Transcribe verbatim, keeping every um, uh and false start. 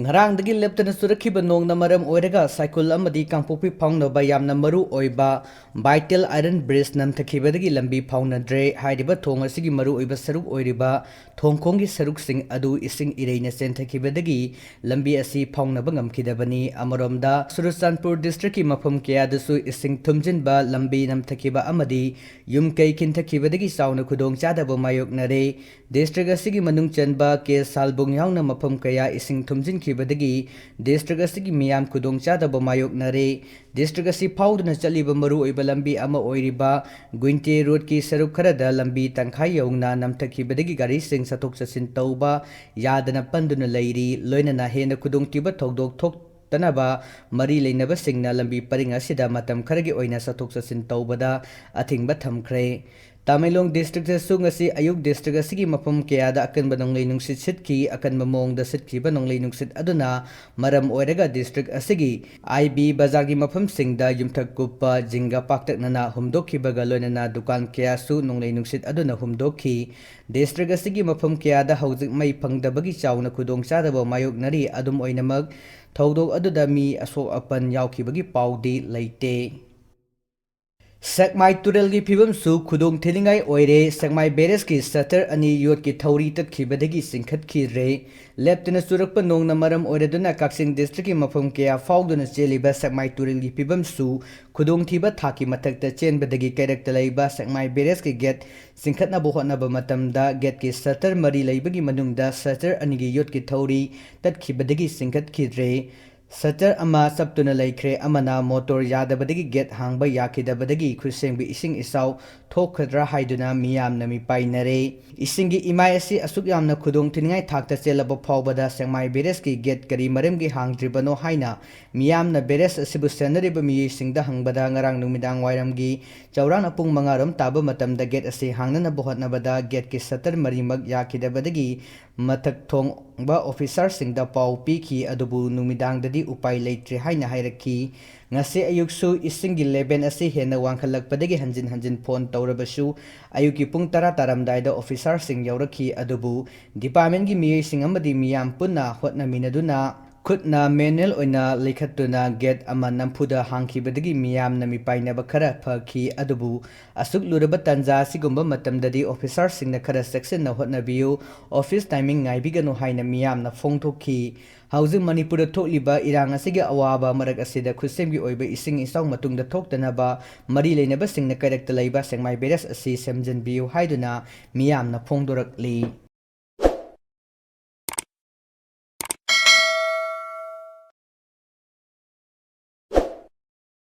ꯉꯔꯥꯡꯗꯒꯤ ꯂꯦꯞꯇꯅ ꯆꯨꯔꯛꯈꯤꯕ ꯅꯣꯡꯅ ꯃꯔꯝ ꯑꯣꯏꯔꯒ ꯁꯥꯏꯀꯨꯜ ꯑꯃꯗꯤ ꯀꯥꯡꯄꯣꯛꯄꯤ ꯐꯥꯎꯅꯕ ꯌꯥꯝꯅ ꯃꯔꯨ ꯑꯣꯏꯕ vital iron bridge ꯅꯝꯊꯈꯤꯕꯗꯒꯤ ꯂꯝꯕꯤ ꯐꯥꯎꯅꯗ꯭ꯔꯦ꯫ ꯍꯥꯏꯔꯤꯕ ꯊꯣꯡ ꯑꯁꯤꯒꯤ ꯃꯔꯨ ꯑꯣꯏꯕ ꯁꯔꯨꯛ ꯑꯣꯏꯔꯤꯕ ꯊꯣꯡꯈꯣꯡꯒꯤ ꯁꯔꯨꯛꯁꯤꯡ ꯑꯗꯨ ꯏꯁꯤꯡ ꯏꯔꯩꯅ ꯆꯦꯟꯊꯈꯤꯕꯗꯒꯤ ꯂꯝꯕꯤ ꯑꯁꯤ ꯐꯥꯎꯅꯕ ꯉꯝꯈꯤꯗꯕꯅꯤ꯫ ꯑꯃꯔꯣꯝꯗ, ꯆꯨꯔꯆꯥꯟꯄꯨꯔ district ꯀꯤ ꯃꯐꯝ ꯀꯌꯥꯗꯁꯨ ꯏꯁꯤꯡ ꯊꯨꯝꯖꯤꯟꯕ, ꯂꯝꯕꯤ ꯅꯝꯊꯈꯤꯕ ꯑꯃꯗꯤ ꯌꯨꯝ ꯀꯩ ꯈꯤꯟꯊꯈꯤꯕꯗꯒꯤ ꯆꯥꯎꯅ ꯈꯨꯗꯣꯡꯆꯥꯗꯕ ꯃꯥꯌꯣꯛꯅꯔꯦ꯫ District ꯑꯁꯤꯒꯤ ꯃꯅꯨꯡ ꯆꯟꯕ ꯀꯦ ꯁꯥꯜꯕꯨꯡ ꯌꯥꯎꯅ ꯃꯐꯝ ꯀꯌꯥ ꯏꯁꯤꯡ ꯊꯨꯝꯖꯤꯟꯈꯤꯕꯗꯒꯤ district ꯑꯁꯤꯒꯤ ꯃꯤꯌꯥꯝ ꯈꯨꯗꯣꯡꯆꯥꯗꯕ ꯃꯥꯌꯣꯛꯅꯔꯦ꯫ District ꯑꯁꯤ ꯐꯥꯎꯗꯨꯅ ꯆꯠꯂꯤꯕ ꯃꯔꯨꯑꯣꯏꯕ ꯂꯝꯕꯤ ꯑꯃ ꯑꯣꯏꯔꯤꯕ ꯒꯨꯏꯟꯇꯦ road ꯀꯤ ꯁꯔꯨꯛ ꯈꯔꯗ ꯂꯝꯕꯤ ꯇꯪꯈꯥꯏ ꯌꯧꯅ ꯅꯝꯊꯈꯤꯕꯗꯒꯤ ꯒꯥꯔꯤꯁꯤꯡ ꯆꯠꯊꯣꯛ ꯆꯠꯁꯤꯟ ꯇꯧꯕ ꯌꯥꯗꯅ ꯄꯟꯗꯨꯅ ꯂꯩꯔꯤ꯫ ꯂꯣꯏꯅꯅ ꯍꯦꯟꯅ ꯈꯨꯗꯣꯡꯊꯤꯕ ꯊꯧꯗꯣꯛ ꯊꯣꯛꯇꯅꯕ ꯃꯔꯤ ꯂꯩꯅꯕꯁꯤꯡꯅ ꯂꯝꯕꯤ ꯄꯔꯤꯡ ꯑꯁꯤꯗ ꯃꯇꯝ ꯈꯔꯒꯤ ꯑꯣꯏꯅ ꯆꯠꯊꯣꯛ ꯆꯠꯁꯤꯟ ꯇꯧꯕꯗ ꯑꯊꯤꯡꯕ ꯊꯝꯈ꯭ꯔꯦ꯫ ꯇꯃꯦꯡꯂꯣꯡ district ꯇꯁꯨ ꯉꯁꯤ ꯑꯌꯨꯛ district ꯑꯁꯤꯒꯤ ꯃꯐꯝ ꯀꯌꯥꯗ ꯑꯀꯟꯕ ꯅꯣꯡꯂꯩ ꯅꯨꯡꯁꯤꯠ ꯁꯤꯠꯈꯤ꯫ ꯑꯀꯟꯕ ꯃꯑꯣꯡꯗ ꯁꯤꯠꯈꯤꯕ ꯅꯣꯡꯂꯩ ꯅꯨꯡꯁꯤꯠ ꯑꯗꯨꯅ ꯃꯔꯝ ꯑꯣꯏꯔꯒ district ꯑꯁꯤꯒꯤ ꯑꯥꯏ ꯕꯤ ꯕꯖꯥꯔꯒꯤ ꯃꯐꯝꯁꯤꯡꯗ ꯌꯨꯝꯊꯛ ꯀꯨꯞꯄ ꯖꯤꯡꯒ ꯄꯥꯛꯇꯛꯅꯅ ꯍꯨꯝꯗꯣꯛꯈꯤꯕꯒ ꯂꯣꯏꯅꯅ ꯗꯨꯀꯥꯟ ꯀꯌꯥꯁꯨ ꯅꯣꯡꯂꯩ ꯅꯨꯡꯁꯤꯠ ꯑꯗꯨꯅ ꯍꯨꯝꯗꯣꯛꯈꯤ꯫ District ꯑꯁꯤꯒꯤ ꯃꯐꯝ ꯀꯌꯥꯗ ꯍꯧꯖꯤꯛ ꯃꯩ ꯐꯪꯗꯕꯒꯤ ꯆꯥꯎꯅ ꯈꯨꯗꯣꯡꯆꯥꯗꯕ ꯃꯥꯌꯣꯛꯅꯔꯤ꯫ ꯑꯗꯨꯝ ꯑꯣꯏꯅꯃꯛ, ꯊꯧꯗꯣꯛ ꯑꯗꯨꯗ ꯃꯤ ꯑꯁꯣꯛ ꯑꯄꯟ ꯌꯥꯎꯈꯤꯕꯒꯤ ꯄꯥꯎꯗꯤ ꯂꯩꯇꯦ꯫ ꯁꯦꯛꯃꯥꯏ ꯇꯨꯔꯦꯜꯒꯤ ꯐꯤꯕꯝꯁꯨ ꯈꯨꯗꯣꯡ ꯊꯤꯅꯤꯡꯉꯥꯏ ꯑꯣꯏꯔꯦ꯫ ꯁꯦꯛꯃꯥꯏ barrage ꯀꯤ shutter ꯑꯅꯤ ꯌꯣꯠꯀꯤ ꯊꯧꯔꯤ ꯇꯠꯈꯤꯕꯗꯒꯤ ꯆꯤꯡꯈꯠꯈꯤꯗ꯭ꯔꯦ꯫ ꯂꯦꯞꯇꯅ ꯆꯨꯔꯛꯄ ꯅꯣꯡꯅ ꯃꯔꯝ ꯑꯣꯏꯔꯗꯨꯅ ꯀꯛꯆꯤꯡ district ꯀꯤ ꯃꯐꯝ ꯀꯌꯥ ꯐꯥꯎꯗꯨꯅ ꯆꯦꯜꯂꯤꯕ ꯁꯦꯛꯃꯥꯏ ꯇꯨꯔꯦꯜꯒꯤ ꯐꯤꯕꯝꯁꯨ ꯈꯨꯗꯣꯡꯊꯤꯕ ꯊꯥꯛꯀꯤ ꯃꯊꯛꯇ ꯆꯦꯟꯕꯗꯒꯤ ꯀꯩꯔꯛꯇ ꯂꯩꯕ ꯁꯦꯛꯃꯥꯏ barrage ꯀꯤ gate ꯆꯤꯡꯈꯠꯅꯕ ꯍꯣꯠꯅꯕ ꯃꯇꯝꯗ gate ꯀꯤ shutter ꯃꯔꯤ ꯂꯩꯕꯒꯤ ꯃꯅꯨꯡꯗ shutter ꯑꯅꯤꯒꯤ ꯌꯣꯠꯀꯤ ꯊꯧꯔꯤ ꯇꯠꯈꯤꯕꯗꯒꯤ ꯆꯤꯡꯈꯠꯈꯤꯗ꯭ꯔꯦ꯫ Shutter ꯑꯃ ꯆꯞꯇꯨꯅ ꯂꯩꯈ꯭ꯔꯦ, ꯑꯃꯅ motor ꯌꯥꯗꯕꯗꯒꯤ gate ꯍꯥꯡꯕ ꯌꯥꯈꯤꯗꯕꯗꯒꯤ ꯈꯨꯠꯁꯦꯝꯒꯤ ꯏꯁꯤꯡ ꯏꯆꯥꯎ ꯊꯣꯛꯀꯗ꯭ꯔꯥ ꯍꯥꯏꯗꯨꯅ ꯃꯤꯌꯥꯝꯅ ꯃꯤꯄꯥꯏꯅꯔꯦ꯫ ꯏꯁꯤꯡꯒꯤ ꯏꯃꯥꯏ ꯑꯁꯤ ꯑꯁꯨꯛ ꯌꯥꯝꯅ ꯈꯨꯗꯣꯡ ꯊꯤꯅꯤꯡꯉꯥꯏ ꯊꯥꯛꯇ ꯆꯦꯜꯂꯕ ꯐꯥꯎꯕꯗ ꯁꯦꯛꯃꯥꯏ barrage ꯀꯤ gate ꯀꯔꯤ ꯃꯔꯝꯒꯤ ꯍꯥꯡꯗ꯭ꯔꯤꯕꯅꯣ ꯍꯥꯏꯅ ꯃꯤꯌꯥꯝꯅ barrage ꯑꯁꯤꯕꯨ ꯁꯦꯟꯅꯔꯤꯕ ꯃꯤꯑꯣꯏꯁꯤꯡꯗ ꯍꯪꯕꯗ, ꯉꯔꯥꯡ ꯅꯨꯃꯤꯗꯥꯡ ꯋꯥꯏꯔꯝꯒꯤ ꯆꯥꯎꯔꯥꯛꯅ ꯄꯨꯡ ꯃꯉꯥ ꯔꯣꯝ ꯇꯥꯕ ꯃꯇꯝꯗ gate ꯑꯁꯤ ꯍꯥꯡꯅꯅꯕ ꯍꯣꯠꯅꯕꯗ gate ꯀꯤ shutter ꯃꯔꯤꯃꯛ ꯌꯥꯈꯤꯗꯕꯗꯒꯤ ꯃꯊꯛ ꯊꯣꯡ ꯊꯪꯕ ꯑꯣꯐꯤꯁꯥꯔꯁꯤꯡꯗ ꯄꯥꯎ ꯄꯤꯈꯤ, ꯑꯗꯨꯕꯨ ꯅꯨꯃꯤꯗꯥꯡꯗꯗꯤ ꯎꯄꯥꯏ ꯂꯩꯇ꯭ꯔꯦ ꯍꯥꯏꯅ ꯍꯥꯏꯔꯛꯈꯤ꯫ ꯉꯁꯤ ꯑꯌꯨꯛꯁꯨ ꯏꯁꯤꯡꯒꯤ ꯂꯦꯚꯦꯜ ꯑꯁꯤ ꯍꯦꯟꯅ ꯋꯥꯡꯈꯠꯂꯛꯄꯗꯒꯤ ꯍꯟꯖꯤꯟ ꯍꯟꯖꯤꯟ ꯐꯣꯟ ꯇꯧꯔꯕꯁꯨ ꯑꯌꯨꯛꯀꯤ ꯄꯨꯡ ꯇꯔꯥ ꯇꯥꯔꯝꯗꯥꯏꯗ ꯑꯣꯐꯤꯁꯥꯔꯁꯤꯡ ꯌꯧꯔꯛꯈꯤ, ꯑꯗꯨꯕꯨ ꯗꯤꯄꯥꯔꯠꯃꯦꯟꯒꯤ ꯃꯤꯑꯣꯏꯁꯤꯡ ꯑꯃꯗꯤ ꯃꯤꯌꯥꯝ ꯄꯨꯟꯅ ꯍꯣꯠꯅꯃꯤꯟꯅꯗꯨꯅ ꯈꯨꯠꯅ ꯃꯦꯅꯨꯑꯦꯜ ꯑꯣꯏꯅ ꯂꯩꯈꯠꯇꯨꯅ ꯒꯦꯠ ꯑꯃ ꯅꯝꯐꯨꯗ ꯍꯥꯡꯈꯤꯕꯗꯒꯤ ꯃꯤꯌꯥꯝꯅ ꯃꯤꯄꯥꯏꯅꯕ ꯈꯔ ꯐꯈꯤ꯫ ꯑꯗꯨꯕꯨ ꯑꯁꯨꯛ ꯂꯨꯔꯕ ꯇꯥꯟꯖꯥ ꯑꯁꯤꯒꯨꯝꯕ ꯃꯇꯝꯗꯗꯤ ꯑꯣꯐꯤꯁꯥꯔꯁꯤꯡꯅ ꯈꯔ ꯆꯦꯛꯁꯤꯟꯅ ꯍꯣꯠꯅꯕꯤꯌꯨ, ꯑꯣꯐꯤꯁ ꯇꯥꯏꯃꯤꯡ ꯉꯥꯏꯕꯤꯒꯅꯨ ꯍꯥꯏꯅ ꯃꯤꯌꯥꯝꯅ ꯐꯣꯡꯗꯣꯛꯈꯤ꯫ ꯍꯧꯖꯤꯛ ꯃꯅꯤꯄꯨꯔꯗ ꯊꯣꯛꯂꯤꯕ ꯏꯔꯥꯡ ꯑꯁꯤꯒꯤ ꯑꯋꯥꯕ ꯃꯔꯛ ꯑꯁꯤꯗ ꯈꯨꯠꯁꯦꯝꯒꯤ ꯑꯣꯏꯕ ꯏꯁꯤꯡ ꯏꯆꯥꯎ ꯃꯇꯨꯡꯗ ꯊꯣꯛꯇꯅꯕ ꯃꯔꯤ ꯂꯩꯅꯕꯁꯤꯡꯅ ꯀꯩꯔꯛꯇ ꯂꯩꯕ ꯁꯦꯛꯃꯥꯏ ꯕꯦꯔꯦꯖ ꯑꯁꯤ ꯁꯦꯝꯖꯤꯟꯕꯤꯌꯨ ꯍꯥꯏꯗꯨꯅ ꯃꯤꯌꯥꯝꯅ ꯐꯣꯡꯗꯣꯔꯛꯂꯤ꯫